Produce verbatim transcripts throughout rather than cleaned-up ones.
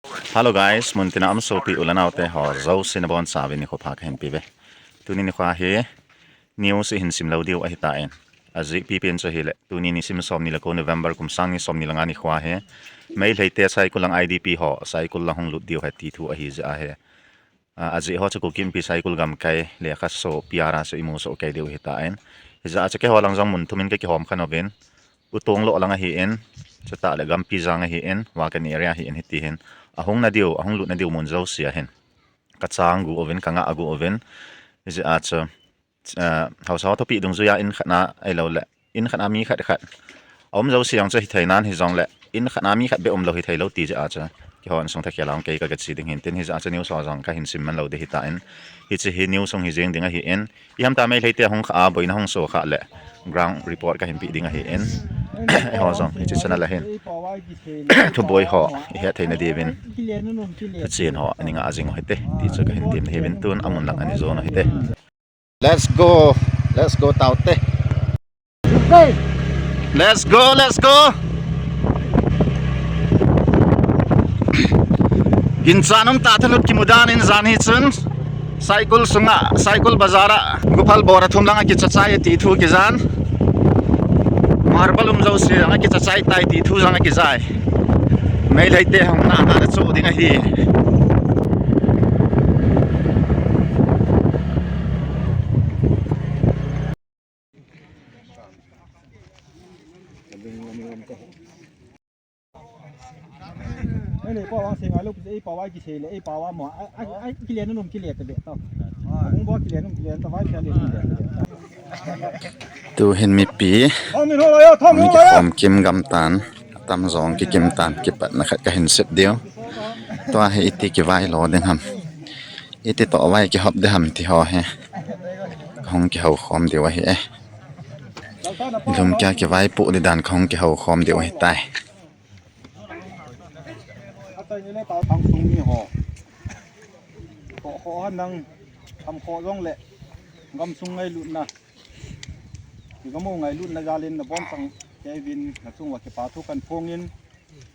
Hello guys, muntina um sopi u le nao te ho jouse nabonchauvin nikho pha kahin peuve. Tuni nikho hi news ihin sim lou diu ahitan, ajeh pipen chu ahile tuni nisim somni le ko November kum sang ni somni le nga nikho hi Meitei te Saikul lang I D P ho Saikul lang hung lut diu ahi ti thu ahi jeh ahi. Ajeh ho chu Kuki Inpi Saikul gamkai lekhaso P R a chu imu soh kei diu ahitan, hijeh a chu keiho lang jong mun thum in kakihom khen uvin, Utong lo lang ahin, chutah le Gampijang ahin, Wakan area ahin, hiti hin ahung nadiu, ahung lut nadiu mun jouse ahin kachang gu uvin, kangah gu uvin, hijeh a chu haosa ho thupi dungjuia in khat na ahiloule in khat na mi khat khat aum jouse jong chu hithei nan hijongle in khat na mi khat beh umlou hithei lou ti jeh a chu keiho insung thakhel a hung kei kaga che ding hintin, hijeh a chu news ho jong kahin sim man lou ding ahitan, hiche hi news hung hijeng ding ahin, ihamta Meitei te hung khah a boina hung so khah le ground report kahin peh ding ahin, eiho jong hiche channel a hin thuboi ho ihet theina diuvin thuchen ho ani ngah jing u hite ti chu kahin temna ahiuvin, tun amun lang ani jon u hite. Let's go, let's go taute. Let's go, let's go. Ginchat umtah thalut kimu dan in jan hi chun Saikul sunga, Saikul bazar a Guphal bora thum lang akichachai ti thu kijan. Marble um jouse jong akichachai tai ti thu jong akijai. Meitei te hung na na chu ding ahi. Tuhin mipi hung kikhom kim gam tan, atam jong kikim tan, kipatna khat kahin sep diu. Tua hi iti kivai lo ding ham, iti toh vai kihop ding ham ti ho hi kahung kihoukhom diu ahi e. Lhum kia kivaipoh ding dan kahung kihoukhom diu ahitai. Achaina le ta thang sung mi ho tohkhoh hen lang, khamkhoh jongle gamsung ngailutna, igam u ngailutna jal in nabonchauva kei vin nachung uva kipa thu kahin phongin,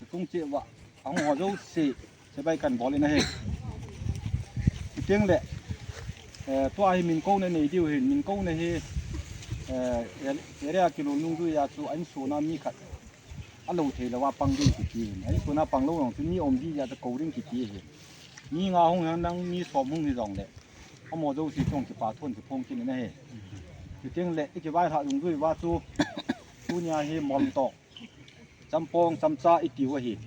nachung cheh uva ahung ho jouse chibai kahin bol in ahi. Chuteng le tua hi min kouna nei diu hin, min kouna hi area kilou nungjui a chu a insung a mi khat alou theilou a pang ding kiti hin, a insung a panglou jong chu mi um ding jeh a chu kou ding kiti hin. Mi nga hung hen lang, mi som hung hijongle amaho jouse chunga kipa thu kahin kiphong kit in ahi. Chuteng le ikivailhah dungjui uva chu tunia hi mol toh champong chamcha itiu ahi.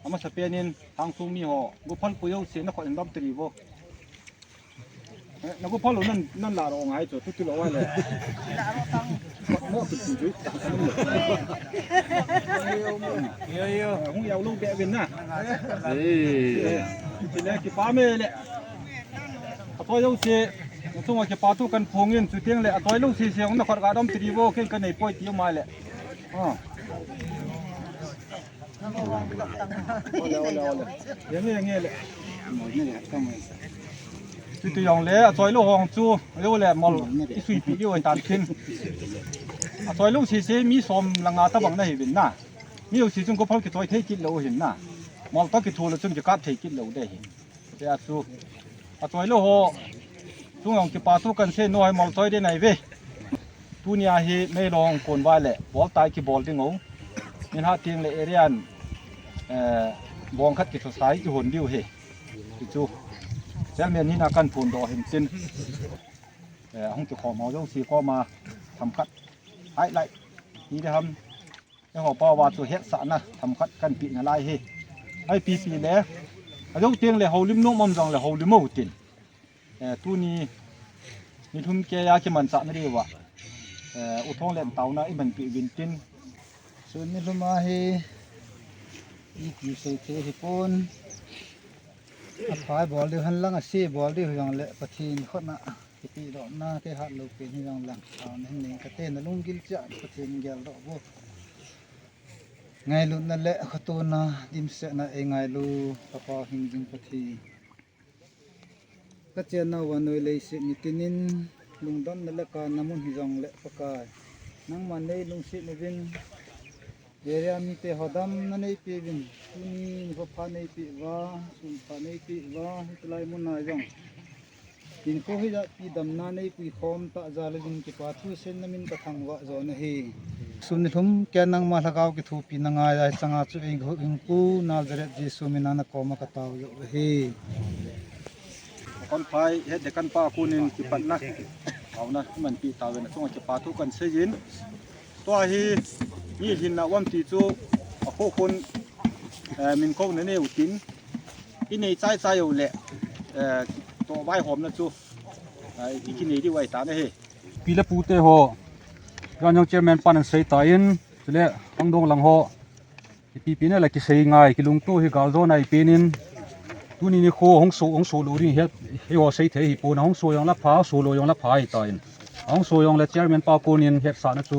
Amasapen in thangsung mi ho, Guphal koi jouse nakhut in dom tadi vo. Naguphal u nan, nan lah ro ngai chu, tutu lou le. Mo tu tu ju. Yo, yo. Hung jao lou be vin na. Chule kipa me le. Achoi jouse nachunga kipa thu kahin phongin, chuteng le achoi lou sese hung nakhut ga dom tadi vo, kei kanei poi ti mai le. Chuti jongle achoi lou ho chu, lou le mol isuipeh diu ahitan tin. Achoi lou sese mi som le nga tobang nahiuvin na. Mi jouse chun Guphal kichoi thei kit lou hin na. Mol toh kithu le chun kikap thei kit lou ding ahi. Tia chu achoi lou ho chung jong kipa thu kahin sei nom hi mol choi ding ahiuve. Tunia hi meilhong kon vai le bol tai kibol ding u. Min ha teng le area in bong khat kithosai kihon diu ahi. Ti chu chairman hina kahin phondoh hin tin, hung kikhom ho jouse koma themkhat highlight hi ding ham. Eiho pao va chu hetsahna themkhat kahin peh nalai ahi. Ipi ti le, ajou teng le houlim nom um jongle houlim u tin. Tuni nilhum keiya kimanchahna diuva U Thonglen taona imanpeh uvin tin. Sun nilhum a hi ipi sei thei hipon. Aphai bol diu hen lang, ase bol diu hijongle Pathen khut a kipehdohna kei hatlou pen hijongle, taona hin nei kate, nalunggil cheh a Pathen geldoh vo. Ngailutna le khotona dimsetna eingailu Papa hingjing Pathen, kachennau vannoi leiset nitinin lungdamna le kanna mun hijongle Pakai, nangman neilungset uvin, Area mite ho damna neipeuvin, tuni nikho pha neipeuvin, sun pha neipeuvin, hitilai mun a jong hinkho hijat pi damna neipui khom tah jal uvin kipa thu seiyin namin kathangvah jon ahi. Sun nilhum kei nangma lhagao kithopina ngai a hiche chang a chu eiho hung Pu Nazareth Jesu min a nakoma katao joh ahi. Kon phai het de kan pa kunin kipatna, auna manpi tauvin, achunga kipa thu kan seiyin. Tua hi, mi hinna uvam ti chu, akhokhun, eh, min kouna neu tin, inei chaichai uleh, eh, toh vaihomna chu, eh, ikinei diu ahitan ahi. Pi le pu te ho, Ranjang chairman pan ahin seitan, chule angdong lang ho, ipi pi nale kisei ngai, kilungto hi galjona ipi nin, tuni nikho hung so, hung so lou ding het, eiho seithei hipon, hung so jongle pha, hung so lou jongle pha ahitan. Hung so jongle chairman pa kunin hetsahna chu,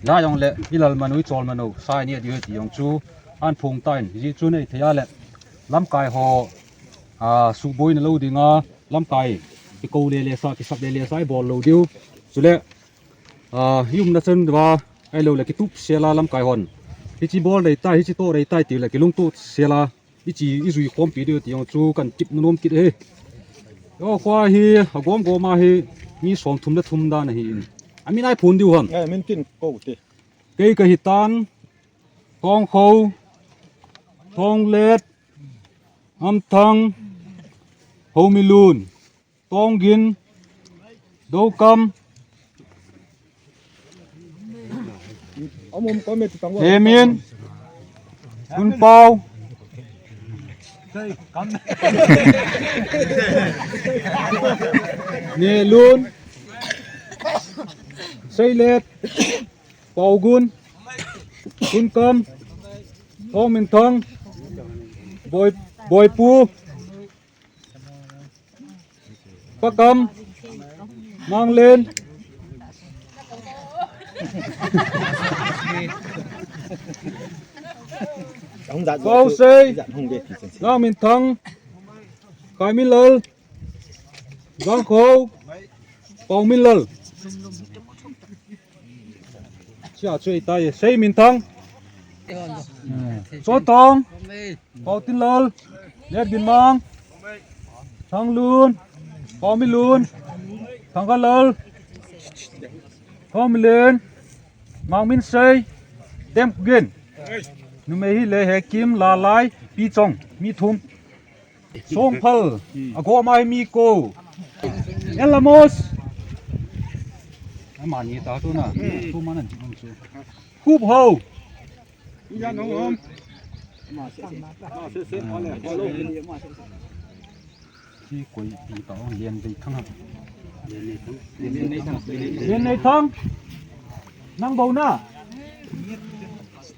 la jongle ilal manu, ichol manu, sa inei diu ahi ti jong chu, ahin phong tan, hijeh chun eithei a le, lamkai ho, a, suhboina lou dinga, lamkai, kikou lele sa, kisap lele sa, ibol lou diu. Chule, a, i umna chan uva, ahilouleh kitup sela lamkai hon. Hiche bol dei tai, hiche toh dei tai tile, kilungto sela, ichi, ijui khompi diu ti jong chu kan kipna nom kit e. O kho hi, agom gom a hi, mi somthum le thum dan ahin. Amin ahin phon diu ham. Eh, min tin kou te. Kei kahitan, Thongkho, Thonglet, Amthang, Houmilun, Tonggin, Doukam, Hemin, Gunpao, Nehlun, Seilet, Paogun, Kunkam, Thongminthang, Boi, Boipu, Pakam, Manglen, Paosei, Langminthang, Kaiminlal, Gangkho, Paominlal. Sia chu eitai, Seiminthang. Sotong, Paotinlal, Letginmang, Thanglun, Paominlun, Thanggalal, Thongminlen, Mangminsei, Temgin. Numei hile Hekim, Lalai, Pichong, mi thum. Songphal, agom a hi mi ko. Elamos. Amani ta tu na. Tu man an chu. Khup ho. Hi koi pi ta ong Lianveithang ham. Lianveithang. Nang bou na.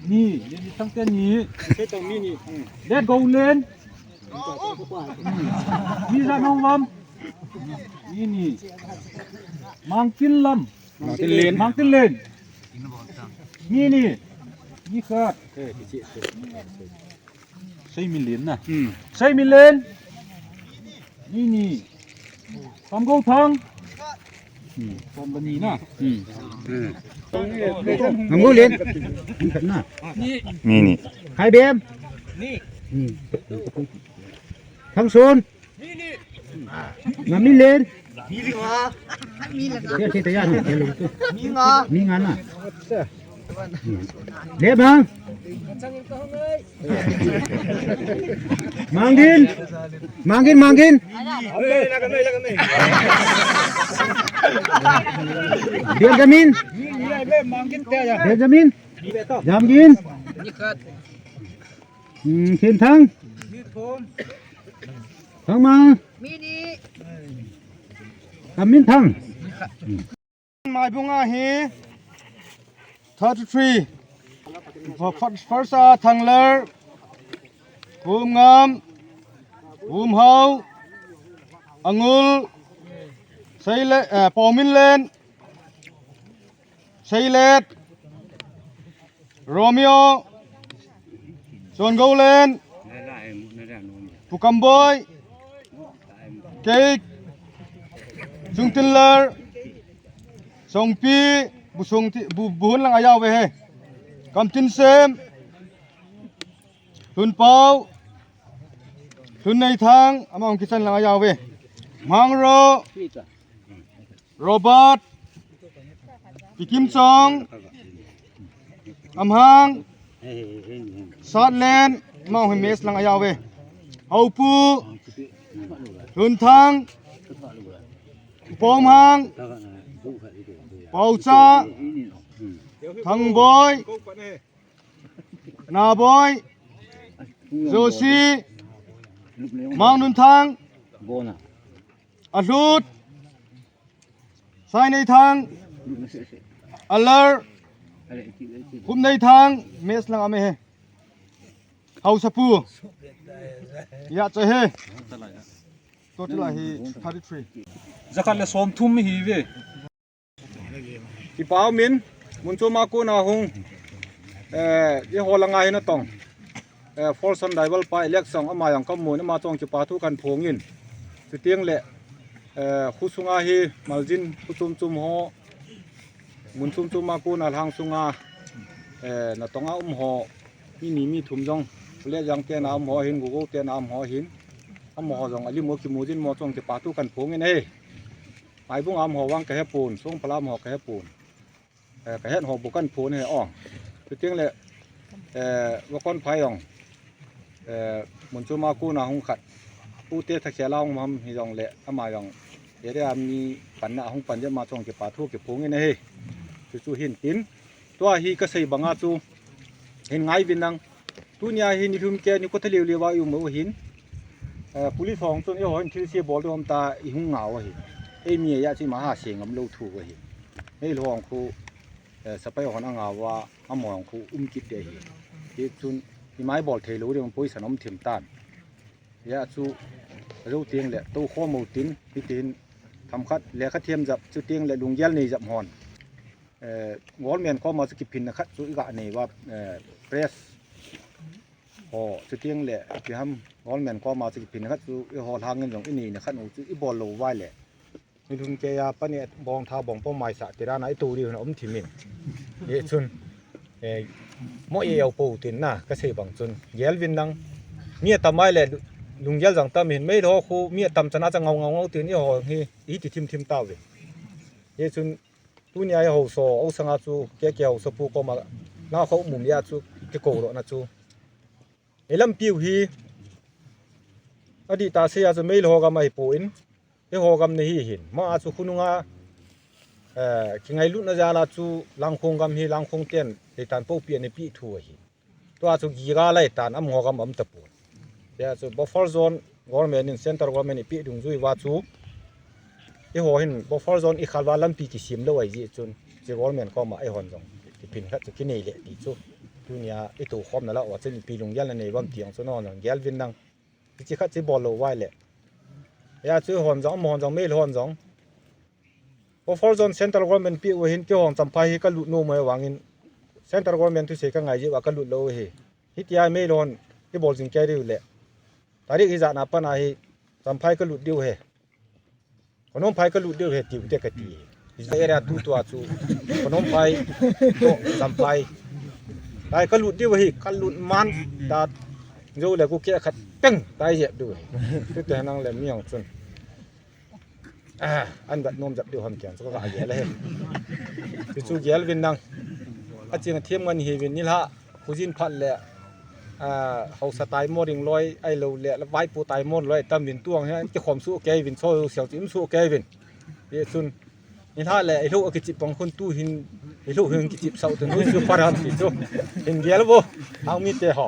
Ni, Lianveithang te ni. Letgoulen. Mi ijat nahung uvam? Mi ni. Mangtinlam. Mangtinlen. Mangtinlen. Mi ni. Mi khat. Seiminlen na. Hmm. Seiminlen. Mi ni. Kamgouthang. Hmm. Kamgoulen. Mi khat na. Mi ni. Khaibem. Mi. Hmm. Thangsun. Ngam min len. Tia, tia, tia, tia, tia, tia. Mi nga na. Lep hang. Mangin. Mangin, Mangin. Benjamin. Benjamin. Jamgin. Hmm, Thinthang. Thangmang. Mi ni. Kamminthang. Maibung a hi thirty-three. First a Thangler, Umngam, Umhao, Angul, Seile, eh, Pauminlen, Seilet, Romeo, Chongoulen, Pukamboi, Keik, Chungtinlar, Songpi, Busung ti, Bu, Buhun lang a jao ve he. Kamtinsem, Lhunpao, Lhunneithang, ama hung kichan lang a jao ve. Mangro, Robert, Tikimchong, Amhang, Satlen, ama hung hi mess lang a jao ve. Haupu, Lhunthang, Pomhang, Paucha, Thangboi, Naboi, Joshi, Mangnunthang, Ahlut, Saineithang, Alar, Khupneithang, mess lang a um e. Haosapu. Ya, che he. Total a hi thirty-three. Jakhat le somthum hi ve. Kipah umin, mun chom a kona hung, eh, eiho langa hi natong, eh, Forson Daival pa election ama jong kamun, ama chong kipathu kahin phongin. Chuteng le, eh, kho sunga hi maljin, kho chom chom ho, mun chom chom a kona lhang sunga, eh, natonga um ho, mi ni mi thum jong, Phulijang tena um ho hin, Gogou tena um ho hin, amaho jong alim u kimu jin, amaho chong kipathu kahin phongin ahi. Maibung a um ho vang kahepon, Songphal a um ho kahepon. Eh, kahet ho bou kahin phon ahi o. Chuteng le, eh, Vakonphai jong, eh, mun chom a kona hung khat. Pu te thakhel a hung um hijongle, ama jong area mi panna hung pan jeh a ama chong kipathu kiphongin ahi. Chuchu hin tin. Tua hi kasei banga chu hin ngai uvin lang. Tunia hi nilhum kei a nikho tha leu leu a i um u hin. Eh, police ho chun eiho hin thilse bol diu ham tia i hung ngah u ahi. Eimi a chu ima ha se ngam lou thu u ahi. Meilhei ho khu, eh, sepai hon angah uva, amaho khu um kit ding ahi. Hichun ima i bol thei lou ding poisa um thim tan. Hijeh chun, ajou teng le, tou khom u tin, hitin, themkhat, lekha them jep, chuteng le lunggel nei jep hon. Eh, government koma chu kiphinna khat chu i ga nei uva, eh, press ho, chuteng le, ipi ham, government koma chu kiphinna khat chu eiho lhangin jong i neina khat u chu i bol lou uva le. Nilhum kei a pani bong tha bong pom maisa tirana i tou diu na um thim in. Hichun, eh, mo e au po tin na, kasei bang chun. Gel uvin lang, mi atam a le lunggel jong tam in, Meitei ho khu mi atam chana cha ngau ngau ngau tin eiho hi, i ti thim thim tauve. Hichun, Tunia hi haosa, haosa nga chu, K K haosapu koma, na kho mum ya chu, kikou lona chu. Ei lampiu hi, adih tah sei a chu Meitei ho gam ahipon, eiho gam nahi hin. Ma a chu khonunga, eh, kingailutna jal a chu Langkhong gam hi, Langkhong ten, leitan popi anei pi thu ahi. Tua chu gira lai tan amaho gam um tapon. Tia chu buffer zone government in central government in eipeh dungjui uva chu. Eiho hin buffer zone i khal uva lampi kisem lou ahi jeh chun. Chu government koma eihon jong. Tiphin khat chu kinei le ti chu. Tunia i tou khomna lah uva chun ipi lunggel nanei uvem ti jong chu nahon jong gel uvin lang. Hiche khat chu bol lou uva le. Hia chu eihon jong, amahon jong, Meitei hon jong. Buffer zone central government peh u hin keihon Champhai hi kalut nom u ahivangin central government thusei kangai jeh uva kalut lou u ahi. Hitia Meitei hon ibol jing kei diu le. Tarik hijat na pat a hi Champhai kalut diu ahi. Khanom phai kalut diu ahi tiu te kati. Hijat area tu tua chu. Khanom phai to Champhai. Tai kalut diu ahi, kalut man ta jou le ku ke khat peng tai jep diu ahi. Tu te nang le mi jong chun. Ah, an vet nom jep diu ham kian chu ka gel e. Chu chu gel uvin lang. Aching athem ngan hi uvin nilhah, khojin phat le, ah, haosa taimo ding loi, ahilou le, vaipo taimo loi, tam uvin tuang hi, kikhom soh kei uvin, so siau chu im soh kei uvin. Hichun, nilhah le, ilou akichip pang khun tu hin, ilou hin kichip sau tu, nu chu param ti chu. Hin gel uvo, ang mite ho.